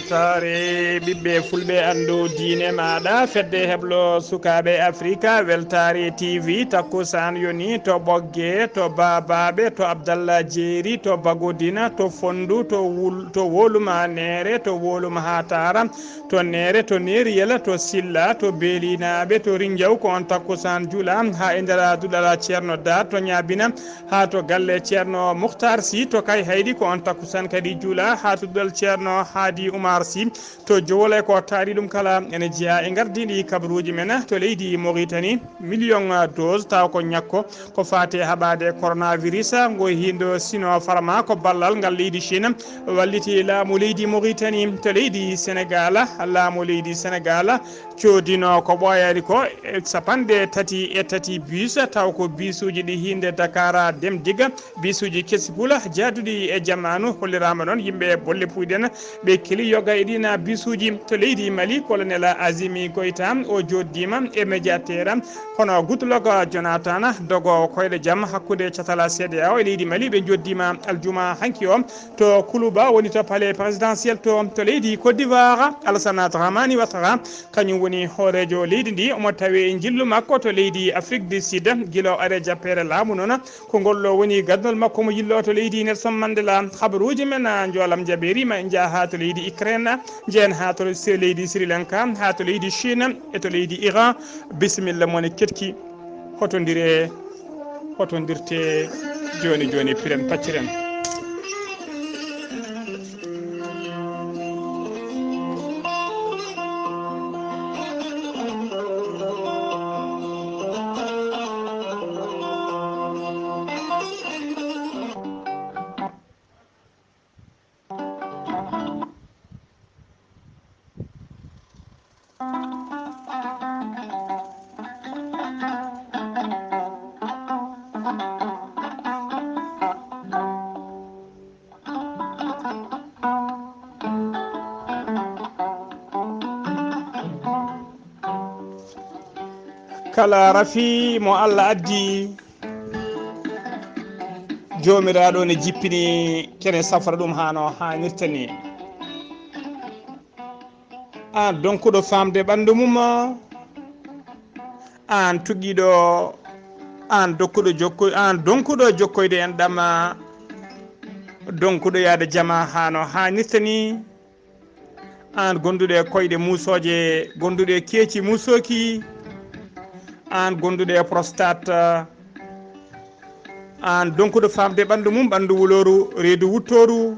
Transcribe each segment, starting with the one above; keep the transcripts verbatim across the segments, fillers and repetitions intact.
Weltaare ɓiɓɓe fulɓe, anndu diine maaɗa, fedde heblo sukaaɓe Afrika, Weltaare T V, takkusaan yoni to Ɓoggee, to Baabaaɓe, to Abdallah Jeeri, to Bagodina, to Fonndu, to Wul-, to Wolum Neere, to Wolum Hatara, to Neere, to Neeriyel, to Silla, to Beelinaaɓe, to Rinjaw, ko on takkusaan jula, haa e nder duɗal Ceerno Daar, to Ñaabina, haa to galle Ceerno Muhtar Si, to Kayhayɗi, ko on takkusaan kadi jula, haa to duɗal Ceerno Haadi Umar Si, to Jowol e ko taari ɗum kala, ene jeyaa e ngardiiɗi kabaruuji men to leydi Mauritanie, million dose taw ko ñakko, ko faati e haɓaade coronavirus, ngo hindo Sinopharm, ko ballal ngal leydi Chine walliti laamu leydi Mauritanie. To leydi Senegal, laamu leydi Senegal coodino ko ɓooyaani ko e capanɗe tati e tati bus, taw ko bisuuji ɗi hiinde Dakar Dem Dikk, bisuuji kesi pula jaaduɗi e jamaanu. Holliraama noon yimɓe bolle puyɗen ɓe keli yoga e ɗiin bisuuji. To leydi Mali, colonel Azimi Goïta o jooɗdiima e médiateur, kono Goodluck Jonathan dogo koyɗe jam hakkunde catal C D A O e leydi Mali, ɓe jooɗdiima aljuma hanki o to Kuluba, woni to palais présidentiel to, to leydi Côte d'Ivoire. Alassane Dramane Ouattara, kañum woni hooreejo leydi ndi, omo tawi e njillu makko to leydi Afrique du Sud, gila o ari e jappeere laamu noon. Ko ngol ɗo woni gadanol makko mo yillo to leydi Nelson Mandela. Habaruuji men, a, njoolam jaɓeeri ma en njaha haa to leydi Ukraine, njehen haa to se-, leydi Sri Lanka, haa to leydi Chine e to leydi Iran. Bisimilla mon e ketki. Hotondire, hotondirte jooni jooni, piren pacciren. Kala rafi mo Allah addi, Joomiraaɗo ne jippini kene safra ɗum haa no haanirta ni. Aan donkuɗo faamde ɓanndu mum, aan tugiiɗo, aan dokkuɗo jokko-, aan donkuɗo jokkoyde en ɗam, donkuɗo yaade jama haa no haanirta ni. Aan gonduɗo e koyɗe muusooje, gonduɗo e keeci muusooki, aan gonduɗo e prostate, aan donkuɗo faamde ɓanndu mum, ɓanndu wulooru, reedu wuttooru,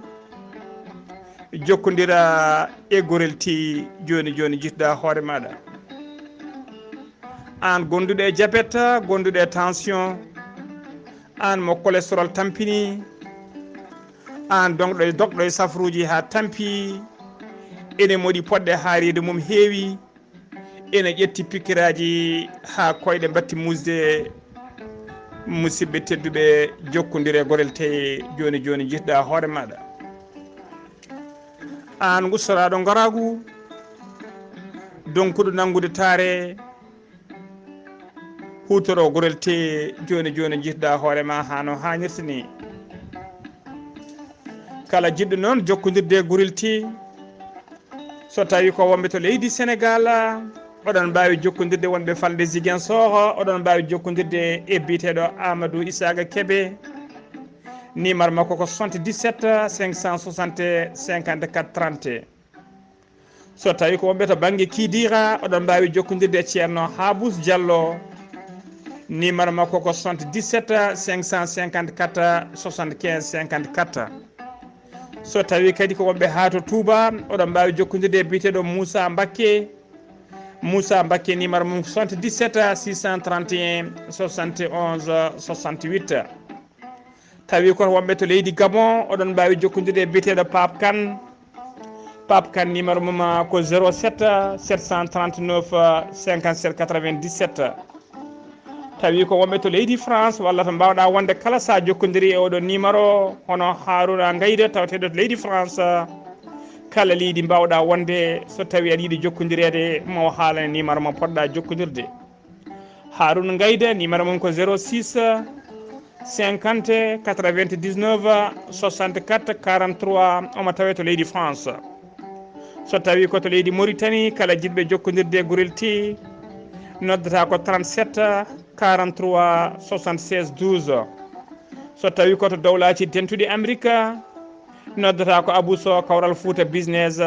jokkondira e Gorel T V jooni jooni, njitda hoore maaɗa. Aan gonduɗo e jabet, gonduɗo e tension, aan mo cholestérol tampini, aan doŋɗo e, dogɗo e safruuji haa tampi, ene moɗi poɗɗe haa reedu mum heewi, ene ƴetti pikkiraaji haa koyɗe mbatti muusde. Musidɓe tedduɓe, jokkondire Gorel T V jooni jooni, njitda hoore maaɗa. Aan gustoraaɗo ngaraagu, donkuɗo nanngude taare, huutoro Gorel T V jooni jooni, njitda hoore ma haa no haanirta ni. Kala jiɗɗo noon jokkondirde e Gorel T V, so tawi ko wonɓe to leydi Senegal, oɗon mbaawi jokkondirde wonɓe falde Ziguinchor, oɗon mbaawi jokkondirde e biyeteeɗo Amadou Isaaga Kebe. Numéro makko ko soixante-dix-sept cinq cent soixante cinquante-quatre trente. So tawi ko wonɓe to bannge Kidira, oɗon mbaawi jokkondirde e Ceerno Habous Diallo. Numéro makko ko soixante-dix-sept cinq cent cinquante-quatre soixante-quinze cinquante-quatre. So tawi kadi ko wonɓe haa to Touba, oɗon mbaawi jokkondirde e biyeteeɗo Moussa Mbacké. Moussa Mbacké, numéro mum soixante-dix-sept six cent trente et un soixante et onze soixante-huit. Tawi ko wonɓe to leydi Gabon, oɗon mbaawi jokkondirde e biyeteeɗo Pape Kane. Pape Kane, numéro mum ko zéro sept sept cent trente-neuf cinquante-sept quatre-vingt-dix-sept. Tawi ko wonɓe to leydi France walla to mbaawɗa wonde kala, sa jokkondiri e oɗo numéro, hono Harouna Ngayda, tawateeɗo to leydi France, kala leydi mbaawɗa wonde, so tawi aɗa yiɗi jokkondireede, ma o haalane numéro mo poɗɗa jokkondirde. Harouna Ngayda, numéro mum ko zéro six cinquante quatre-vingt-dix-neuf soixante-quatre quarante-trois, omo tawe to leydi France. So tawii ko to leydi Mauritanie, kala jiɗɓe jokkondirde e Gurel T, noddata ko trente-sept quarante-trois soixante-seize douze. So tawii ko to dowlaaji dentuɗi Amerika, noddata ko Abou Sow, Kawral Fouta Business,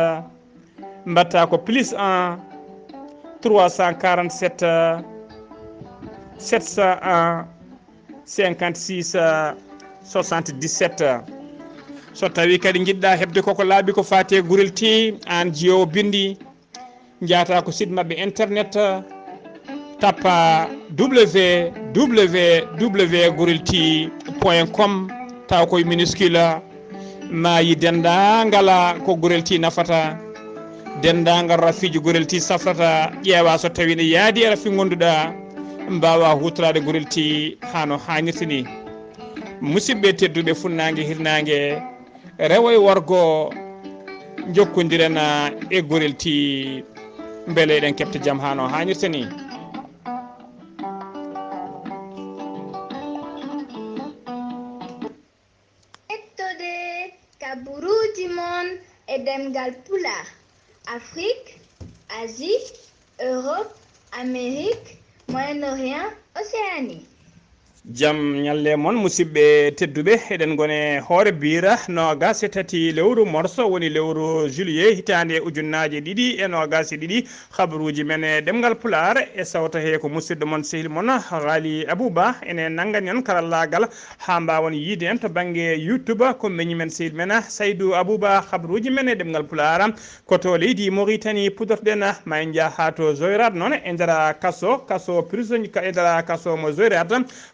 mbatta ko plus un trois cent quarante-sept sept cent un cinquante-six soixante-dix-sept. So tawii kadi njiɗɗa heɓde koko laaɓi ko faati e Gurel T, aan jiyoowo binndi, njahata ko site maɓɓe internet, tappa www gurel t point com, taw koye minuscule, maayi denndaangal ko Gurel T nafata, denndaangal rafiiji Gurel T safrata, ƴeewa so tawii ne yaadi e rafi ngonduɗa, mbaawa huutoraade Gurel T haa no haanirta ni. Musidɓe tedduɓe, funnaange hirnaange, rewo e worgo, njokkondirana e Gurel T, mbele eɗen keɓta jam haa no haanirta ni. Ƴettode kabaruuji mon e ɗemngal Pulaar, Afrik, Asie, Europe, Amerique, Moyen-Orient, Océanie. Jam ñalle mon, musidɓe tedduɓe. Eɗen ngone hoore biira noogaas e tati lewru morso, woni lewru juillet, hitaande ujunnaaje ɗiɗi e noogaas e ɗiɗi. Habaruuji men e ɗemngal Pulaar e sawta he ko musidɗo mon, sehil mon, Ghali Abouba. Ene nanngani on karallaagal haa mbaawon yiide en to bannge YouTube. Ko meñi men, sehil men, Saydou Abouba. Habaruuji men e ɗemngal Pulaar, ko to leydi Mauritanie puɗɗorɗen. Ma en njah haa to Zoyrat noon, e nder kaso, kaso prison, e nder kaso mo Zoyrat.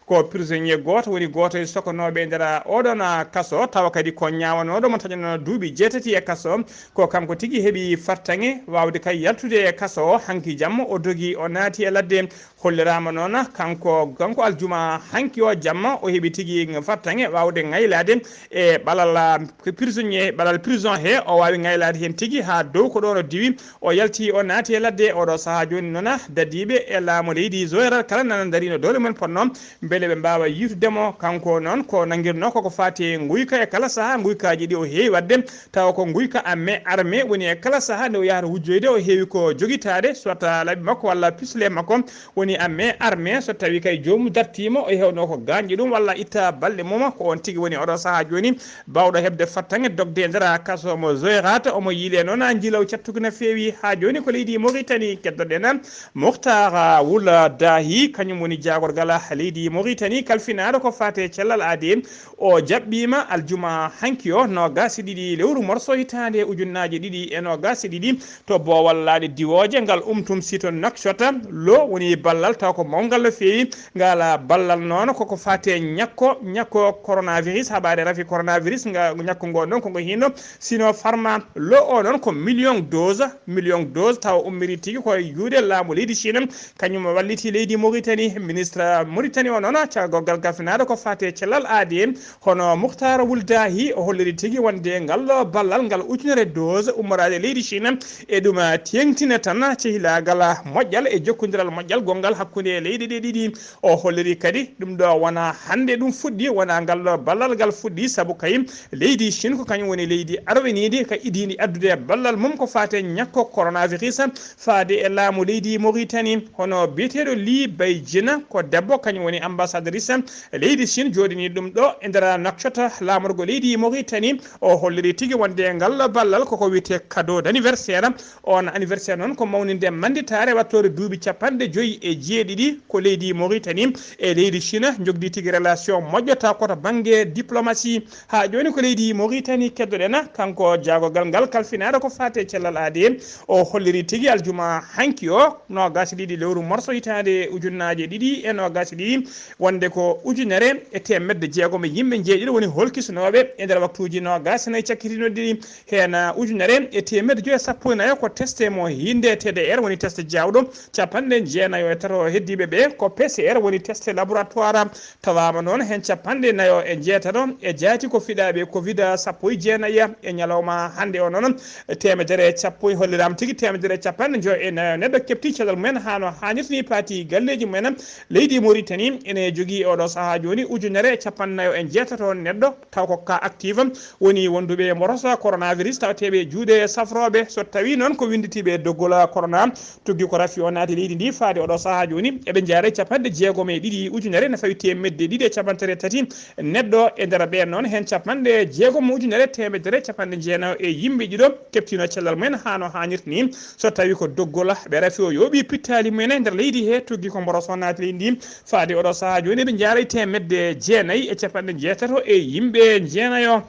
Ko prisonnier gooto, woni gooto e sokonooɓe e nder oɗon kaso, tawa kadi ko ñaawanooɗo mo taƴanoo duuɓi jeetati e kaso. Ko kanko tigi heɓi fartaŋŋe waawde kay yaltude e kaso o. Hanki jamma o dogi, o naati e ladde. Holliraama noon, kanko, kanko aljuma hanki o jamma, o heɓi tigi fartaŋŋe waawde ŋaylaade e ɓalal, ah, prisonnier, ɓalal prison he, o waawi ŋaylaade heen tigi haa dow ko ɗoon o diwi, o yalti, o naati e ladde. Oɗo sahaa jooni noon, dadiiɓe e laamu leydi Zoyrat kala nana ndarino doole mum potnoo, mbele ɓe mbaawa yiitude mo. Kanko noon ko nanngirnoo koko faati e nguyka, e kala sahaa nguykaaji ɗi o heewi waɗde, tawa ko nguyka à main armée, woni e kala sahaa nde o yahata wujjoyde, o heewi ko jogitaade, soit laaɓi makko walla pistolet makko woni à main armée. So tawii kay joomum dartiima, o heewnoo ko gaañɗo ɗum walla itta balɗe mum, ko oon tigi woni oɗo sahaa jooni baawɗo heɓde fartaŋŋe dogde e nder kaso mo Zoyrat. Omo yiilee noon njiilaw cattuki no feewi. Haa jooni ko leydi Mauritanie keddoɗen. Mouhtar Wul Dahi, kañum woni jaagorgal leydi Mauritanie kalfinaaɗo ko faati e cellal aadi. O jaɓɓiima aljuma hanki o, noogaas e ɗiɗi lewru morso hitaande ujunnaaje ɗiɗi e noogaas e ɗiɗi, to boowal laaɗe diwooje ngal umtum sito Nouakchott. Lo woni ballal taw ko mawngal no feewi. Ngal ballal noon koko faati e ñakko, ñakko coronavirus, habaade rafi coronavirus, nga, ñakko ngo noon ko ngo hino Sinopharm. Lo o noon ko million dose, million dose, tawa ummiri tigi ko e juuɗe laamu leydi Chine. Kañum walliti leydi Mauritanie. Ministre Mauritanie o noon, caggal kalfinaaɗo ko faati e cellal aadi, hono Mouhtar Wul Dahi, o holliri tigi wonde ngal ɗo ballal ngal ujunere dose ummoraade leydi Chine, e ɗum teeŋtina tan cehilaagal moƴƴal e jokkondiral moƴƴal gonngal hakkunde leyɗe ɗe ɗiɗi. O holliri kadi ɗum ɗo wonaa hannde ɗum fuɗɗi, wonaa ngal ɗo ballal ngal fuɗɗi, sabu kay leydi Chine ko kañum woni leydi arweniindi ka idiindi addude ballal mum ko faati e ñakko coronavirus faade e laamu leydi Mauritanie. Hono biyeteeɗo Li Baijina, ko debbo, kañum woni ambassadrice leydi Chine jooɗiniiɗo ɗum ɗo e nder Nouakchott, laamorgo leydi Mauritanie. O holliri tigi wonde ngal ballal koko wiyetee cadeau d'anniversaire. On anniversaire noon ko mawninde mannditaare wattoore duuɓi capanɗe joyi e jeeɗiɗi ko leydi Mauritanie e leydi Chine njogdi tigi relation moƴƴo, taw ko to bannge diplomatie. Haa jooni ko leydi Mauritanie keddoɗen. Kanko jaagorgal ngal kalfinaaɗo ko faati e cellal aadi, o holliri tigi aljuma hanki o, noogaas e ɗiɗi lewru morso hitaande ujunnaaje ɗiɗi e noogaas e ɗiɗi, wonde ko ujunere e teemedde jeegom e yimɓe njeeɗiɗo woni holkisinooɓe e nder waktuuji noogaas e nayi cakkitiiɗo ɗiɗi. Heen ujunere e teemedde joyi e sappo e nayo ko teste mo hiinde T D R, woni teste jaawɗo. Capanɗe jeenayo e tato heddiiɓe ɓe ko P C R, woni teste laboratoire. Tawaama noon heen capanɗe nayo e jeetato e jaati ko fiɗaaɓe covid sappo e jeenayi. E ñalawma hannde o noon, teemedere e sappo, holliraama tigi teemedere e capanɗe joyi e nayo neɗɗo keɓti cellal mumen haa no haanirta ni, paati galleeji mumen. Leydi Mauritanie ene jogii e oɗo sahaa jooni ujunere e capanɗe nayo e jeetato neɗɗo, taw ko ka active woni wonduɓe e mborosa coronavirus tawateeɓe e juuɗe safrooɓe. So tawii noon ko winnditiiɓe e doggol corona, tuggi ko rafi o naati leydi ndi faade oɗo sahaa jooni, eɓe njaara e capanɗe jeegom e ɗiɗi ujunere ene fawi teemedde ɗiɗi e capanɗe tati neɗɗo. E nder ɓeen noon, heen capanɗe jeegom ujunere teemedere capanɗe jeenayo e yimɓe ɗiɗo keɓtiino cellal mumen haa no haanirta ni. So tawii ko doggol ɓe rafi o yooɓii pittaali mumen e nder leydi he, tuggi ko mborosa o naati leydi ndi faade oɗo sahaa jooni, eɓe njaara e teemedde jeenayi e capanɗe jeetato e yimɓe jeenayo.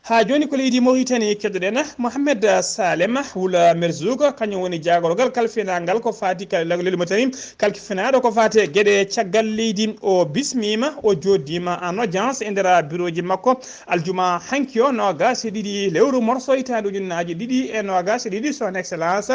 Haa jooni ko leydi Mauritanie keddoɗen. Mohamed Salem Wula Merzoug, kañum woni jaagorgal kalfinaagal ko faati ka-, lelmotani kalfinaaɗo ko faati e geɗe caggal leydi. O bismiima, o jooɗdiima en audience e nder bureauji makko aljuma hanki o, noogaas e ɗiɗi lewru morso hitaande ujunnaaji ɗiɗi e noogaas e ɗiɗi. Son Excellence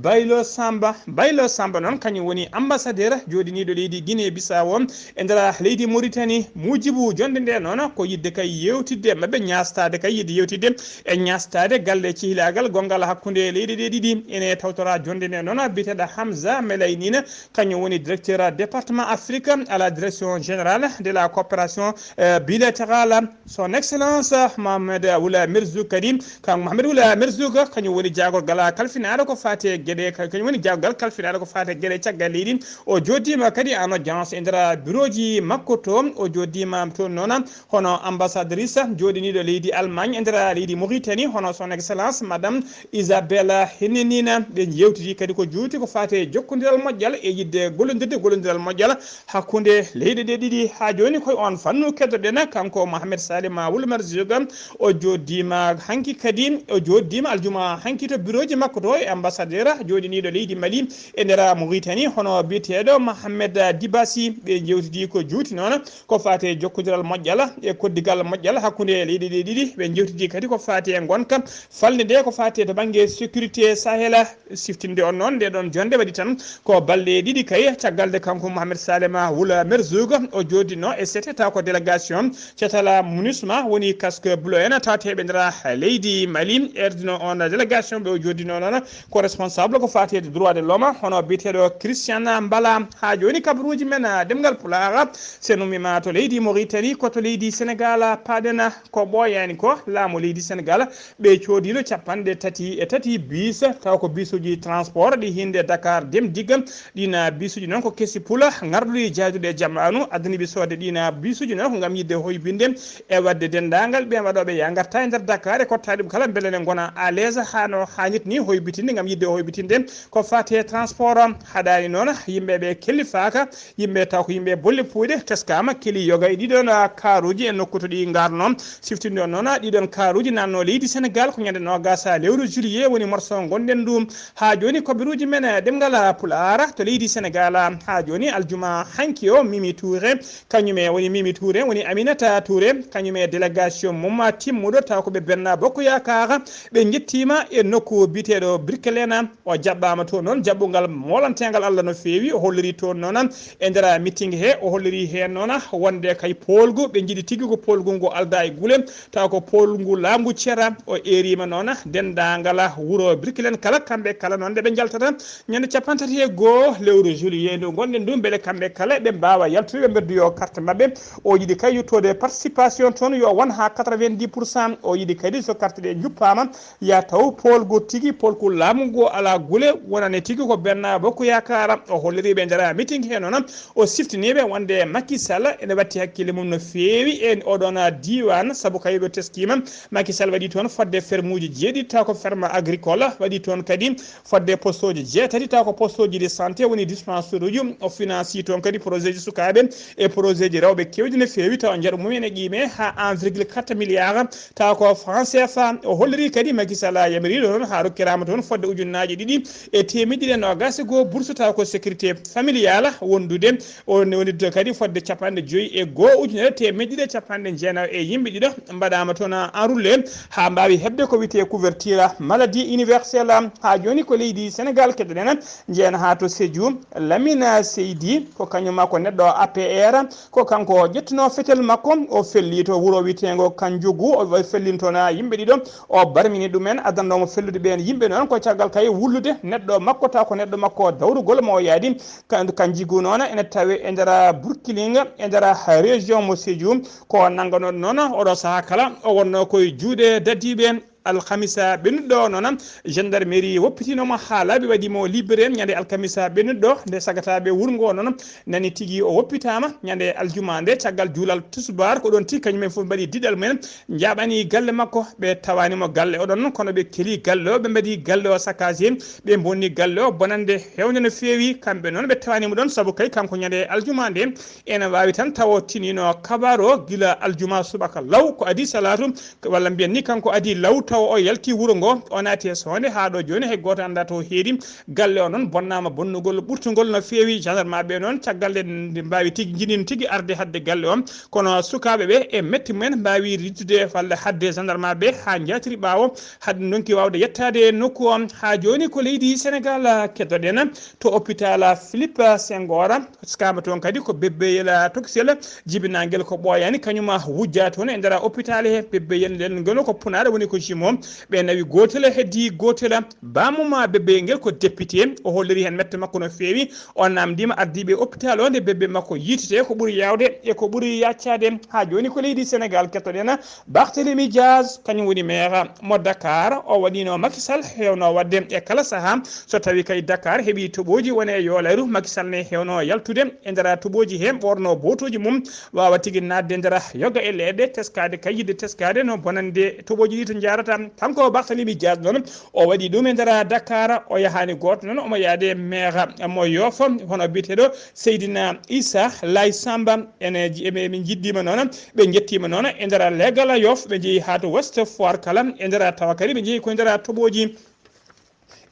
Baylo Samba. Baylo Samba noon, kañum woni ambassadeur jooɗiniiɗo leydi Guinée Bissau o e nder leydi Mauritanie. Muujibu jonde nde noon ko yiɗde kay yewtidde maɓɓe, ñaastaade kay yiɗde yewtidde e ñaastaade galle cehilaagal gonngal hakkunde leyɗe ɗe ɗiɗi. Ene tawtora jonde nde noon biyeteeɗo Hamza Melaynina, kañum woni directeur département Afrique à la direction générale de la coopération, euh, bilatérale. Son Excellence Mohamed Wula Merzoug kadi, kanko Mohamed Wula Merzoug, kañum woni jaagorgal kalfinaaɗo ko faati e geɗe, ka-, kañum woni jaagorgal kalfinaaɗo ko faati e geɗe caggal leydi. O jooɗdiima kadi en audience e nder bureauji makko to. O jooɗdiima toon noon hono ambassadrice jooɗiniiɗo leydi Allemagne e nder leydi Mauritanie, hono Son Excellence Madame Isabelle Hininina. Ɓe njeewtidi kadi ko juuti ko faati e jokkondiral moƴƴal e yiɗde gollondirde gollondiral moƴƴal hakkunde leyɗe ɗe ɗiɗi. Haa jooni koye oon fannu keddoɗen kanko Mohamed Salim Wul Merzoug. O jooɗdiima hanki kadi, o jooɗdiima aljuma hanki to bureauji makko to e ambassadeur jooɗiniiɗo leydi Mali e nder Mauritanie, hono biyeteeɗo Mohamed Dibasi. Ɓe njeewtidi ko juuti noon ko faati e jokkondiral moƴƴal e koddigal moƴƴal hakkunde leyɗe ɗe ɗiɗi. Ɓe njeewtidi kadi ko faati e ngonka falnde nde ko faati to bannge sécurité Sahel. Siftinde on noon, nde ɗon jonde waɗi tan ko balɗe ɗiɗi kay, caggal nde kanko Mohamed Salema Wula Merzoug o jooɗino e sete taw ko délégation Cetala MINUSMA woni casque bleu en tawateeɓe nder leydi Mali. Erdino on délégation ɓe o jooɗino noon ko responsable ko faati e droit de l'homme, hono biyeteeɗo Christian Mbala. Haa jooni kabaruuji men ɗemngal Pulaar, so en ummiima to leydi Mauritanie, ko to leydi Sénégal paaɗen, ko ɓooyaani ko laamu leydi Sénégal. Ɓe coodiino capanɗe tati e tati biis, taw ko biisuuji transport ɗi hinnde Dakar Dem Dikk. Ɗiin biisuuji noon ko kesi pula, ngarɗuɗi jaaydude e jamaanu, addaniiɓe soodde ɗiin biisuuji noon ko ngam yiɗde hoybinde e waɗde denndaangal ɓeen waɗooɓe yah ngarta e nder Dakar e kottaaɗi ɓe kala mbele ne ngona à l'aise haa no haanirta ni hoybitinde ngam yiɗde hoybitinde ko faati e transport. Haɗaani noon yimɓe ɓe kellifaaka, yimɓe taw ko yimɓe bolle puuyɗe, teskaama keli yoga e ɗiɗon kaaruuji e nokku to ɗi ngarno. Siftinde on noon, ɗiɗon kaaruuji nanno leydi Sénégal ko ñande noogaas lewru juillet woni morso ngonɗen ndu. Haa jooni kabaruuji men ɗemngal Pulaar to leydi Sénégal. Haa jooni aljuma hanki o, Mimi Touré, kañum e woni Mimi Touré, woni Aminata Touré, kañum e délégation mum timmuɗo taw ko ɓe Benno Bokk Yaakaar, ɓe njettiima e nokku biyeteeɗo Birkelene. O jaɓɓaama toon noon, jaɓɓungal moolanteengal Allah no feewi. O holliri toon noon e nder meeting he, o holliri heen noon wonde kay poolgu, ɓe njiɗi tigi ko poolgu ngu aldaa e gule, taw ko poolgu laamgu ceera. O eeriima noon denndaangal wuro Birkilen kala, kamɓe kala noon nde ɓe njaltata ñande capanɗe tati e goo lewru juillet ndu ngonɗen ndu, mbele kamɓe kala ɓe mbaawa yaltude, ɓe mbeddoyoo carte maɓɓe. O yiɗi kay yettude participation toon yo won haa quatre-vingt-dix pour cent. O yiɗi kadi so carte ɗe njuppaama, ya taw poolgu tigi, poolgu laamu ngu alaa gule, wonani tigi ko Benno Bokk Yaakaar. O holliri ɓe nder meeting he noon, o siftini ɓe wonde Macky Sall ene watti hakkille mum no feewi e oɗon diiwaan, sabu kay ɗo teskiima Macky Sall waɗi toon fodde fermuuji jeeɗiɗi, taw ko ferme agricole, waɗi toon kadi fodde postooji jeetati, taw ko postooji de santé, woni dispensaireji. O financi toon kadi projetji sukaaɓe e projetji rewɓe keewɗi no feewi, taw njaɗo mum ene qiime haa un virgule quatre milliard, taw ko franc C F A. O holliri kadi Macky Sall yamiriiɗo noon haa rokkiraama toon fodde ujunnaaje ɗiɗi e teemedde ɗiɗi e noogaas e goo bourse, taw ko sécurité familiale wondude. O wonirde kadi fodde capanɗe joyi e goo ujunere teemedde ɗiɗi e capanɗe jeenayo e yimɓe ɗiɗo mbaɗaama toon. na enroulé haa mbaawi heɓde ko wiyetee couverture maladie universelle. Haa jooni ko leydi Sénégal keɗoɗen, njehen haa to Sédhiou, Lamine Seydi, ko kañum ma ko neɗɗo A P R, ko kanko o ƴettuno fetel makko, o felli to wuro wiyeteengo Kanjugu, o fellinto na yimɓe ɗiɗo, o barmini ɗumen, addannoo mo fellude ɓeen yimɓe noon ko caggal kay wullude neɗɗo makko, taw ko neɗɗo makko dawrugol mo o yaadi. Kan-, Kanjugu noon ene tawe e nder Burkiling, e nder région mo Sédhiou. Ko nannganooɗo noon, oɗo sahaa kala, o wonnoo koye juuɗe dadiiɓe. Alhamisa ɓennuɗo noon, gendarmerie woppitino mo haa laaɓi, waɗi mo libéré ñande alhamisa ɓennuɗo, nde sagataaɓe wuro ngo noon nani tigi o woppitaama ñande aljuma nde, caggal juulal tusubaar, ko ɗoon tigi kañumen fof mbaɗi diɗal mumen, njaaɓani galle makko, ɓe tawaani mo galle o ɗoon, kono ɓe keli galle o, ɓe mbaɗi galle o saccagé, ɓe bonni galle o bonannde heewnde no feewi, kamɓe noon ɓe tawaani mo ɗoon, sabu kay kanko ñande aljuma nde, ene waawi tan tawa o tiniino kabaru o gila aljuma subaka law, ko adii salaatu, walla mbiyen ni kanko adii law tawa o yalti wuro ngo, o naati e soonde haa ɗo jooni hay gooto anndaa to heedi. Galle o noon bonnaama bonnugol ɓurtungol no feewi. Gendarmeɓe noon caggal nde nde mbaawi tigi, njinii tigi arde hadde galle o, kono sukaaɓe ɓe e metti mumen mbaawi rittude walla hadde gendarmeɓe haa njaatiri ɓaawo, hadde ndonki waawde yettaade e nokku o. Haa jooni ko leydi Sénégal keɗoɗen to hôpital Philippe Senghor. Sukaama toon kadi ko bebbeyel tokosel jibinaangel ko ɓooyaani, kañum wujjaa toon e nder hôpital he. Bebbeyel ngel ko punaaɗo, woni ko jumeau, ɓe nawi gootel, heddii gootel. Bammum bebbeyel ngel ko député, o holliri heen mette makko no feewi. O naamndiima ardiiɓe hôpital o nde bebbe makko yiytetee ko ɓuri yaawde e ko ɓuri yaccaade. Haa jooni ko leydi Sénégal keɗoɗen. Barthélémy Dias, kañum woni maire mo Dakar, o waɗiino Macky Sall heewno waɗde e kala sahaa. So tawii kay Dakar heɓii toɓooji woni e yoolaaru, Macky Sall ne heewno yaltude e nder toɓooji he, ɓoorno bootooji mum, waawa tigi naatde e nder yoga e leeɗe, teskaade kay yiɗde teskaade no bonannde toɓooji ɗi to njaarata. Kanko Barthélémy Dias noon, o waɗi ɗum e nder Dakar, o yahaani gooto noon, omo yahde maire mo Yoff, hono biyeteeɗo Seydina Issa Laye Samba. Ene ji-, eɓe, eɓe njiɗdiima noon, ɓe njettiima noon e nder leegal Yoff, ɓe njehi haa to Ouest Foire kala, e nder tawa kadi ɓe njehi ko e nder toɓooji.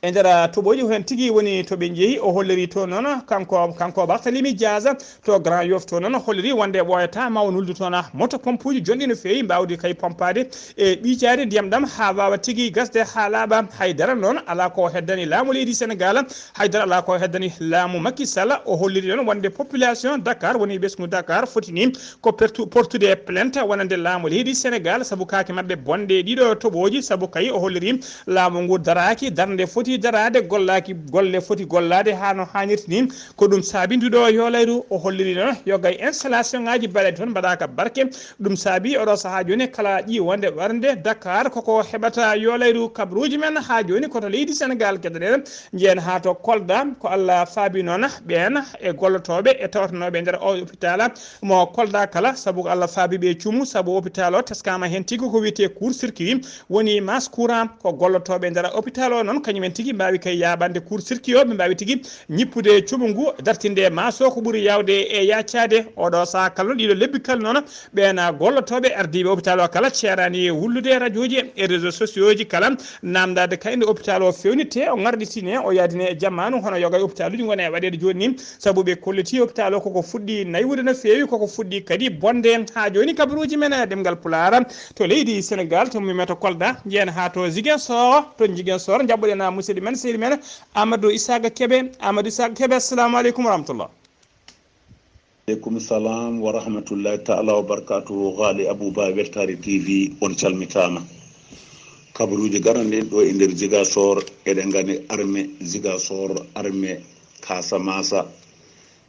E nder toɓooji heen tigi woni to ɓe njehi, o holliri to noon, kanko, kanko Barthélémy Dias, to Grand Yoff to noon, holliri wonde ɓooyata ma o nuldu toon moto pompuuji jonɗi no feewi, mbaawdi kay pompaade e ɓiicaade ndiyam ɗam haa waawa tigi gasde haa laaɓa. Hay dara noon alaa ko heddani laamu leydi Sénégal, hay dara alaa ko heddani laamu Macky Sall. O holliri noon wonde population Dakar, woni ɓesngu Dakar, foti ni ko pertu-, portude plainte wonande laamu leydi Sénégal sabu kaake maɓɓe bonde ɗiɗo toɓooji, sabu kay o holliri laamu ngu daraaki darnde foti daraade, gollaaki golle foti gollaade haa no haanirta ni. Ko ɗum saabi nduɗo yoolaaru, o holliri noon yoga e installation ngaaji baɗeeɗi toon mbaɗaaka barke. Ɗum saabi oɗo sahaa jooni kala ƴii wonde ɓernde Dakar koko heɓata yoolaaru. Kabaruuji men haa jooni ko to leydi Sénégal keɗoɗen, njehen haa to Kolda, ko Allah faabi noon ɓeen e gollotooɓe e tawtanooɓe e nder o hôpital mo Kolda kala, sabu ko Allah faabi ɓe cuumu, sabu hôpital o teskaama heen tigi ko wiyetee court circuit, woni masse courant, ko gollotooɓe e nder hôpital o noon, kañum en tigi mbaawi kay yaaɓande court circuit o, ɓe mbaawi tigi ñippude cuumu ngu, dartinde masse o ko ɓuri yaawde e yaccaade. Oɗo sahaa kala noon, ɗiɗo lebbi kala noon, ɓeen gollotooɓe ardiiɓe hôpital o kala ceeraani e wullude e rajooji e réseaux sociaux ji kala, naamndaade kay nde hôpital o feewnittee, o ŋarɗitine, o yahdine e jamaanu, hono yoga e hôpitaluuji ngoni e waɗeede jooni ni, sabu ɓe kolliti hôpital o koko fuɗɗi naywude no feewi, koko fuɗɗi kadi bonde. Haa jooni kabaruuji men e ɗemngal Pulaar to leydi Sénégal, to ummimen to Kolda, njehen haa to Ziguinchor, to Ziguinchor njaɓɓoɗen musidɗo men, sehil men Amadou Isaka Kebe. Amadou Isaka Kebe, assalamu aleykum wa rahmatullah. Aleykum salam wa rahmatullahi taala wa barakatuhu. Ghali Abouba, Weltare T V, on calmitaama. Kabaruuji garanɗi ɗo e nder Ziguinchor, eɗen nganndi arme Ziguinchor, arme Casamance,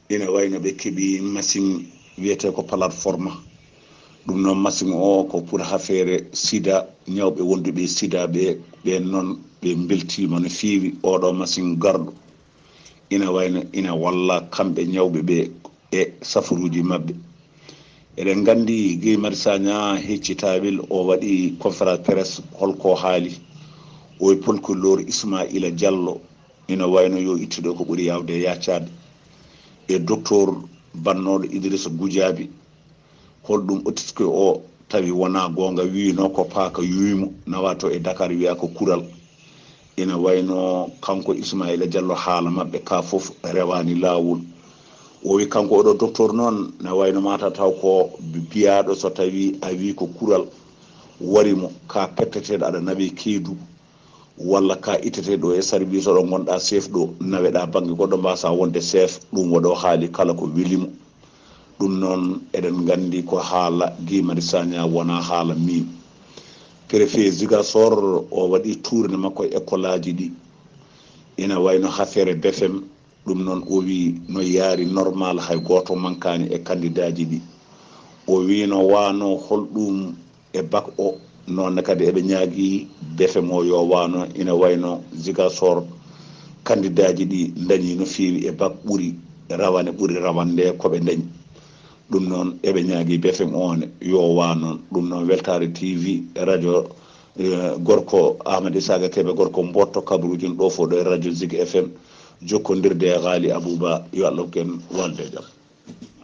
ina wayno ɓe keɓi machine wiyetee ko plateforme. Ɗum noon machine o ko pour affaire sida, ñawɓe wonduɓe e sida ɓe, ɓeen noon ɓe mbeltiima no feewi oɗo machine garɗo. Ina wayno ina walla kamɓe ñawɓe ɓe e safaruuji maɓɓe. Eɗen nganndi Guy Marius Sagna heccitaawel o waɗi conférence presse, holko haali? O e procureur Ismaila Diallo, ina wayno yo ittude ko ɓuri yaawde e yaccaade. E docteur bannooɗo Idrissa Goudiaby, holɗum otiske o tawi wonaa goonga, wiynoo ko paaka yuwi mo, nawa to e Dakar wiya ko kural. Ina wayno kanko Ismaila Diallo haala maɓɓe ka fof rewaani laawol. O wi kanko oɗo docteur noon, na wayno mata taw ko biyaaɗo so tawi a wi ko kural, wari mo, ka perteteɗo aɗa nawe keedu, walla ka itteteɗo e service ɗo ngonɗa chef ɗo, naweɗa bannge goɗɗo, mbasa wonde chef. Ɗum waɗo haali kala ko weli mo. Ɗum noon, eɗen nganndi ko haala Guy Marius Sagna, wona haala miin. Préfet Ziguinchor o waɗi tournée makko e école aji ɗi, ina wayno affaire B F M. Ɗum noon, o wi no yaari normal, hay gooto mankaani e kandidaaji ɗi. O wi no wano holɗum e bac o, noon ne kadi eɓe ñaagi B F M o yo wano, ina wayno Ziguinchor, kandidaaji ɗi ndañi no feewi e bac, ɓuri rawane, ɓuri rawande ko ɓe ndañi. Ɗum noon, eɓe ñaagi B F M o ne yo wa noon. Ɗum noon, Weltaare T V, radio, eh, gorko Amadou Isaga Kebe, gorko Mboto, kabaruuji ɗo fof ɗo e radio Zig F M, jokkondirde e Ghali Abouba, yo Allah hokku en walde e jam.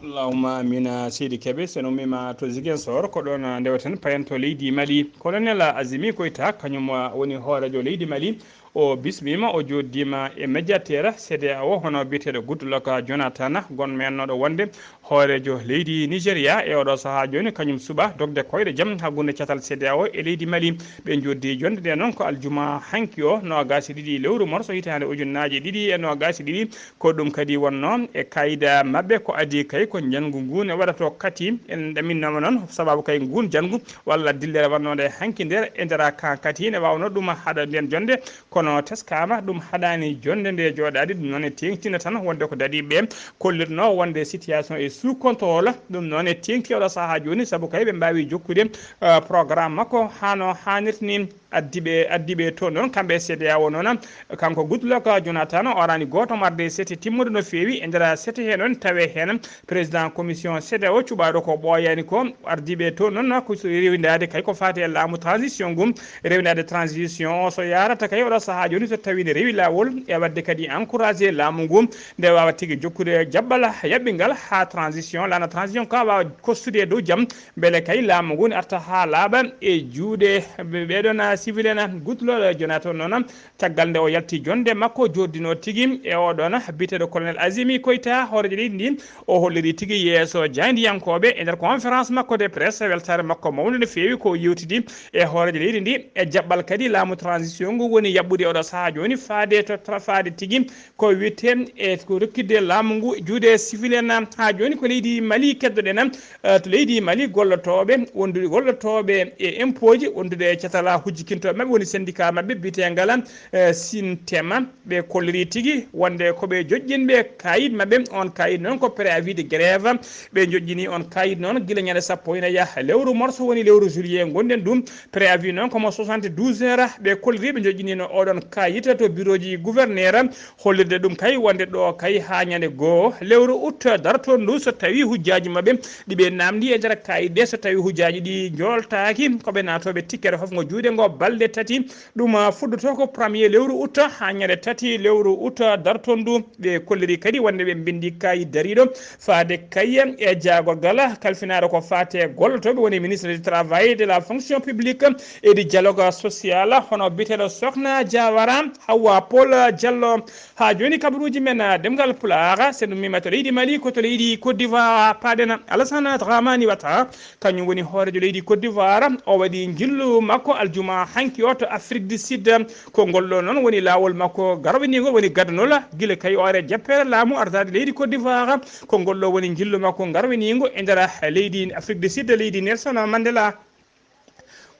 Allahumma amina, Seydi Kebe. So en ummiima to Ziguinchor, ko ɗoon ndeweten payen to leydi Mali. Colonel Azimi Koita, kañum woni hooreejo leydi Mali, o bismiima, o jooɗdiima e médiateur C D A O, hono biyeteeɗo Goodluck Jonathan, gonmeennoɗo wonde hooreejo leydi Nigeria e oɗo sahaa jooni, kañum suɓa dogde koyɗe jam hakkunde catal C D A O e leydi Mali. Ɓe njooɗdi jonnde nde noon ko aljuma hanki o, noogaas e ɗiɗi lewru morso hitaande ujunnaaje ɗiɗi e noogaas e ɗiɗi. Ko ɗum kadi wonnoo e kayda maɓɓe, ko adii kay ko njanngu ngu ne waɗatoo kati. En ɗaminnooma noon sababu kay nguun janngu walla dillere wonnoonde hanki nder e nder kan kati ne waawnoo ɗum haɗa nden jonnde, kono teskaama ɗum haɗaani jonnde nde jooɗaade. Ɗum noon e teeŋtina tan wonde ko dadiiɓe ɓe kollirnoo wonde situation est sous contrôle. Ɗum noon e teeŋti oɗo sahaa jooni, sabu kay ɓe mbaawi jokkude, eh, programme makko hano haanirta ni. Addi ɓe, addi ɓe toon noon, kamɓe C D A O noon, kanko Goodluck Jonathan o arani gooto marde sete timmude no feewi. E nder sete he noon tawe heen président commission C D A O cuɓaaɗo ko ɓooyaani ko, ardi ɓe toon noon ko so rewindaade kay ko faati e laamu transition ngu, rewindaade transition o so yaarata kay oɗo sahaa jooni so tawi ne rewi laawol e waɗde kadi encouragé laamu ngu nde waawa tigi jokkude jabbala yaɓɓingal haa transition, laana transition ka waawa kostude e dow jam, mbele kay laamu ngu ne arta haa laaɓa e juuɗe ɓe-, ɓeɗon civil en. Goodluck Jonathan noon, caggal nde o yalti jonnde makko jooɗdinoo tigi e oɗon biyeteeɗo colonel Azimi Koita, hooreejo leydi ndi, o holliri tigi yeeso jaayndiyankooɓe e nder conférence makko de presse weltaare makko mawnde no feewi ko yewtidi e hooreejo leydi ndi e jaɓɓal kadi laamu transition ngu woni yaɓɓude oɗo sahaa jooni faade to tra-, faade tigi ko wiyetee e ko rokkitde laamu ngu juuɗe civil en. Haa jooni ko leydi Mali keddoɗen, eh, to leydi Mali gollotooɓe, wondude gollotooɓe e impôt ji, wondude e catal hujjikintooɓe maɓɓe, woni syndicat maɓɓe biyeteengal, eh, Sintema. Ɓe kolliri tigi wonde ko ɓe joƴƴinɓe kayit maɓɓe, on kayit noon ko préavis de grève. Ɓe joƴƴini on kayit noon gila ñande sappo ina yaha lewru morso, woni lewru juillet ngonɗen ɗum. Préavis noon ko mo soixante-douze heures. Ɓe kolliri ɓe joƴƴinino oɗon kayit to bureau ji gouverneur. Hollirde ɗum kay wonde ɗo kay haa ñande goo lewru août darto ndu, so tawi hujjaaji maɓɓe ɗi ɓe namdi e nder kayit ɗe, so tawi hujjaaji ɗi njooltaaki, ko ɓe naatooɓe tikkere fof ngo juuɗe ngo balɗe tati. Ɗum, ah, fuɗɗoto ko premier lewru août haa ñande tati lewru août darto ndu. Ɓe kolliri kadi wonde ɓe mbindi kayit dariiɗo faade kay e jaagorgal kalfinaaɗo ko faate gollotooɓe, woni ministre du travail et de la fonction publique et du dialogue social, hono biyeteeɗo Sokhna Diawara Hawa Paul Diallo. Haa jooni kabaruuji men, ah, ɗemngal Pulaar, so en ummiima to leydi Mali, ko to leydi Côte d'Ivoire paaɗen. Alassane Dramane Ouattara, kañum woni hooreejo leydi Côte d'Ivoire, o waɗi njillu makko aljuma hanki o to Afrique du Sud. Ko ngol ɗo noon woni laawol makko garwaniingol, woni gadanol gila kay o ari e jappeere laamu ardaade leydi Côte d'Ivoire. Ko ngol ɗo woni njillu makko garwaniingo e nder leydi Afrique du Sud, leydi Nelson Mandela.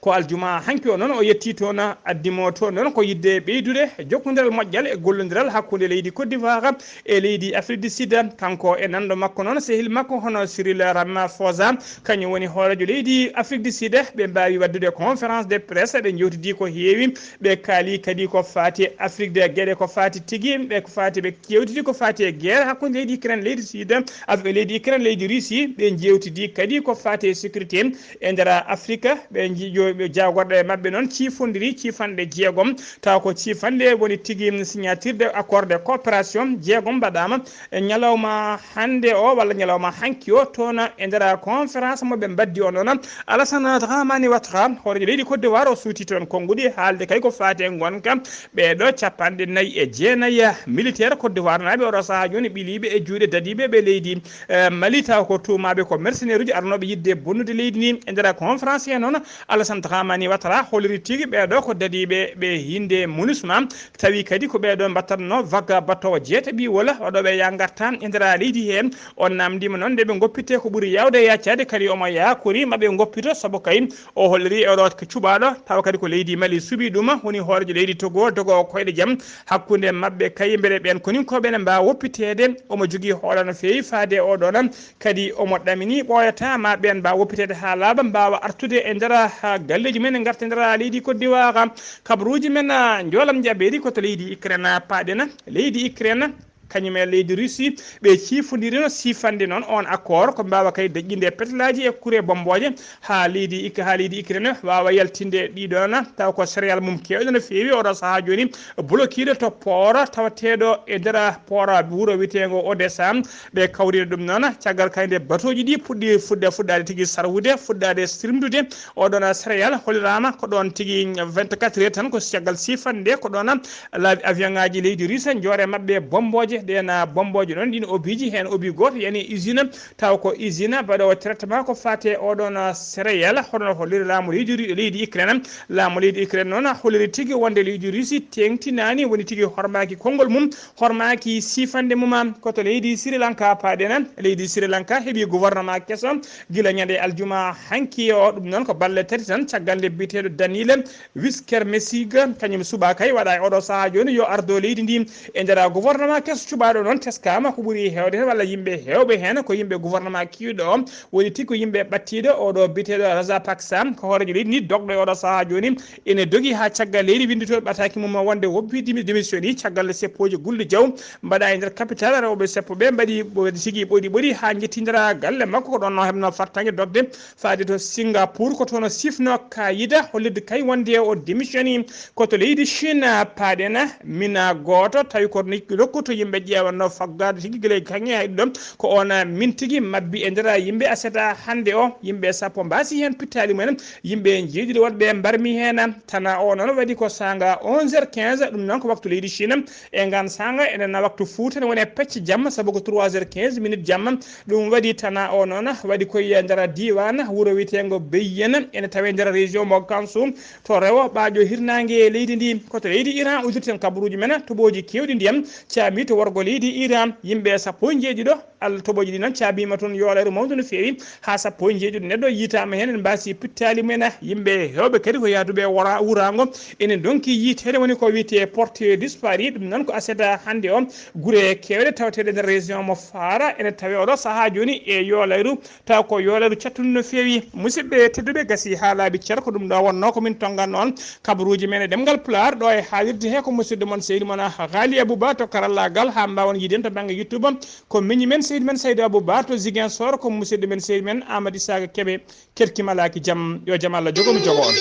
Ko aljuma hanki o noon o yetti toon, addi mo toon noon ko yiɗde ɓeydude jokkondiral moƴƴal e gollondiral hakkunde leydi Côte d'Ivoire e leydi Afrique du Sud. Kanko e nanɗo makko noon, sehil makko hono Cyril Ramaphosa, kañum woni hooreejo leydi Afrique du Sud, ɓe mbaawi waɗdude conférence de presse, ɓe njewtidi ko heewi, ɓe kaali kadi ko faati e Afrique de geɗe ko faati tigi, ɓe ko faati, ɓe jewtidi ko faati e guerre hakkunde leydi Ukraine, leydi Sud, avec leydi Ukraine, leydi Russie, ɓe jewtidi kadi ko faati e sécurité e nder Afrique, ɓe nji-, jo-, ɓe jaagorɗe maɓɓe noon ciifondiri ciifanɗe jeegom, tawa ko ciifanɗe woni tigi signature de accord de coopération jeegom mbaɗaama e ñalawma hannde o walla ñalawma hanki o toon e nder conférence mo ɓe mbaddi o noon. Alassane Dramane Ouattara, hooreejo leydi Côte d'Ivoire, o suuti toon konnguɗi haalde kay ko faati e ngonka ɓeeɗo capanɗe nayi e jeenayi militaire Côte d'Ivoire naaɓe oɗo sahaa jooni ɓiliiɓe e juuɗe dadiiɓe ɓe leydi, eh, Mali, tawa ko tuumaaɓe ko mercenaire uji arnooɓe yiɗde bonnude leydi ndi. E nder conférence he noon, Alassane Dramani Ouattara holliri tigi ɓeeɗo ko dadiiɓe ɓe hinnde MINUSMA, tawi kadi ko ɓeeɗo mbattatno vague battoowo jeetaɓi wala waɗooɓe ya ngarta e nder leydi he. On namndiima noon nde ɓe ngoppitee ko ɓuri yaawde yaacaade, kadi omo yaakori ma ɓe ngoppito, sabu kay o holliri e ɗo ko cuɓaaɗo, tawa kadi ko leydi Mali suɓii ɗum, woni hooreejo leydi Togo, dogo koyɗe jam hakkunde maɓɓe kay, mbele ɓeen koninkooɓe ne mbaawa woppiteede. Omo jogii hoolaa no feewi faade e oɗo ɗo, kadi omo ɗamini ɓooyata ma ɓeen mbaawa woppiteede haa laaɓa, mbaawa artude e nder, haa galleeji men, ngarta e nder leydi Côte d'Ivoire. Kabaruuji men, ah, njoolam njaɓeeri ko to leydi Ukraine paaɗen. Leydi Ukraine kañum e leydi Russie, ɓe ciifondirino siifande noon on accord, ko mbaawa kay daƴƴinde petelaaji e kure bommbooje haa leydi Ik-, haa leydi Ukraine waawa yaltinde ɗiɗon, taw ko céréale mum keewɗo no feewi oɗo sahaa jooni, blokiiɗo to port tawateeɗo e nder port wuro wiyeteengo Odessa. Ɓe kawrino ɗum noon, caggal kay nde batooji ɗi puɗɗi fuɗɗa-, fuɗɗaade tigi sarwude, fuɗɗaade sirmdude oɗon céréale, holliraama ko ɗoon tigi vingt-quatre heures tan, ko caggal siifande nde, ko ɗoon laabi avion ŋaaji leydi Russie njoore maɓɓe bommbooje, ɗeen bommbooje noon, ɗiin obiiji, heen obi gooto yani usine, taw ko usine baɗoowo traitement ko faati e oɗon céréale, hono no holliri laamu leydi Ru-, leydi Ukraine. Laamu leydi Ukraine noon holliri tigi wonde leydi Russie teeŋtinaani, woni tigi hormaaki konngol mum, hormaaki siifande mum. Ko to leydi Sri Lanka paaɗen. Leydi Sri Lanka heɓi gouvernement keso gila ñande aljuma hanki o. Ɗum noon ko balle tati tan caggal nde biyeteeɗo Daniel Wickremesinghe, kañum suɓaa kay waɗa e oɗo sahaa jooni yo ardo leydi ndi e nder gouvernement keso cuɓaaɗo noon. Teskaama ko ɓuri heewde heen walla yimɓe heewɓe heen ko yimɓe gouvernement kiiɗo o, woni tigi ko yimɓe ɓattiiɗo oɗo biyeteeɗo Rajapaksa, ko hooreejo leydi ndi dogɗo e oɗo sahaa jooni. Ene dogi haa caggal leydi winnditooɓe ɓataaki mum wonde woppi dimi-, démission ni caggal nde seppooji gulɗi jaw mbaɗa e nder capital, rewɓe seppo ɓe mbaɗi ɓo-, tigi ɓoɗi ɓoɗi haa njettindira galle makko. Ko ɗoon no heɓno fartaŋŋe dogde faade to Singapour, ko toon o sifno kaayida hollirde kay wonde o démissioni. Ko to leydi Chine paaɗen, mina gooto tawi ko ni lokkuto yimɓe ƴeewanno faggaade tigi gila e kaŋŋe hay ɗum, ko oon min tigi mabbi e nder yimɓe aset hannde o, yimɓe sappo mbaasi heen pittaali mumen, yimɓe njeeɗiɗo wonɓe mbarmi heen. Tana o noon waɗi ko saanga onze heures quinze, ɗum noon ko waktu leydi Chine. E ngaan saanga enen na waktu Fuuta ne woni e pecce jamma, sabu ko trois heures quinze minutes jamma. Ɗum waɗi tana o noon waɗi koye nder diiwaan wuro wiyeteengo Beyyena, ene tawee nder région mo Gansu, to rewo ɓaajo hirnaange leydi ndi. Ko to leydi Iran uddirten kabaruuji men, toɓooji keewɗi ndiyam caami to worgo leydi Iran, yimɓe sappo e njeeɗiɗo. Al-, toɓooji ɗi noon caabiima toon yoolaaru mawndu no feewi, haa sappo e njeeɗiɗo neɗɗo yiitaama heen, en mbaasi pittaali mumen. Yimɓe heewɓe kadi ko yahduɓe wora-, wuraango, ene ndonki yiiteede, woni ko wiyetee porté disparu. Ɗum noon ko aset hannde o, gure keewɗe tawateeɗe nder région mo Fara ene tawee oɗo sahaa jooni e yoolaaru, taw ko yoolaaru cattundu no feewi. Musidɓe tedduɓe, gasi haa laaɓi cer, ko ɗum ɗo wonnoo ko min tonnganno on kabaruuji men e ɗemngal Pulaar ɗo e haalirde he. Ko musidɗo mon seydi mon Ghali Abouba to karallaagal, haa mbaawon yiiden to bannge YouTube. Ko miñi men seydi men Saydou Abou Ba to Ziguinchor, ko musidɗo men seydi men Amadou Isaka Kebe. Kerki malaaki jam, yo jam Allah jogo mi jogo on.